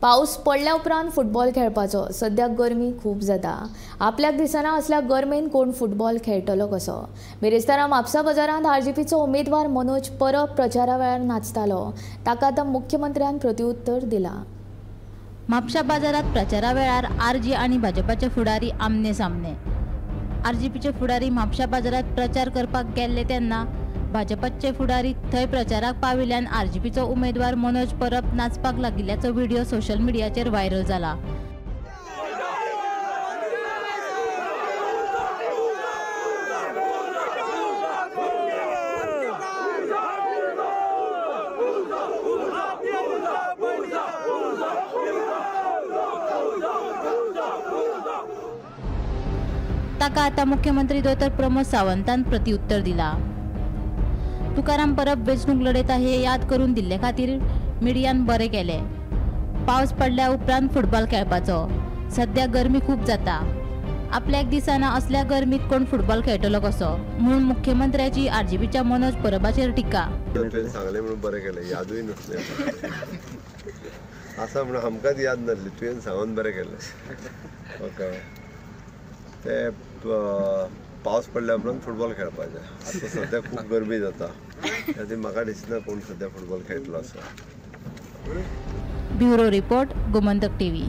पावस पडल्या उपरांत फुटबॉल खेळपाचो. सद्या गरमी खूब जाता. आपल्याक दिसना असल्या गरमेन कोण फुटबॉल खेळटलो कसो. बिरेस्तारा म्हापसा बाजारांत आरजीपीचो उमेदवार मनोज परब प्रचारा वेळार नाचतालो. ताका आतां मुख्यमंत्र्यान प्रत्युत्तर दिलां. म्हापशा बाजारात प्रचारा वेळार आरजी आनी भाजपाचे फुडारी आमने सामने. आरजीपीचे फुडारी म्हापशा बाजारात प्रचार करपाक गेल्ले तेन्ना भाजपाचे फुडारी थंय प्रचाराक पाविल्ल्यान आरजीपीचो उमेदवार मनोज परब नाचपाक लागिल्ल्याचो व्हिडिओ सोशल मिडियाचेर व्हायरल जाला. ताका आतां मुख्यमंत्री दोतोर प्रमोद सावंतान प्रत्युत्तर दिला. तुकाराम परब वेंचणूक लढयता हे याद करून दिल्ले खातीर मिडियान बरें केलें. पावस पडल्या उपरांत फुटबॉल खेळपाचो. सद्या गरमी खूब जाता. आपल्याक दिसना असल्या गरमीत कोण फुटबॉल खेळटलो कसो म्हणून मुख्यमंत्र्याची आरजीपीच्या मनोज परबाचेर टिका. सांगलें म्हणून बरें केलें, यादूय नसलें आसा म्हणून आमकांच याद नासली, तुवें सांगून बरें केलें. ओके, ते पावस पडल्या उपरांत फुटबॉल खेळपाचें. आतां सद्या खूब गरमी जाता, खातीर म्हाका दिसना कोण सद्या फुटबॉल खेळटलो असो. Bureau report, Gomantak TV.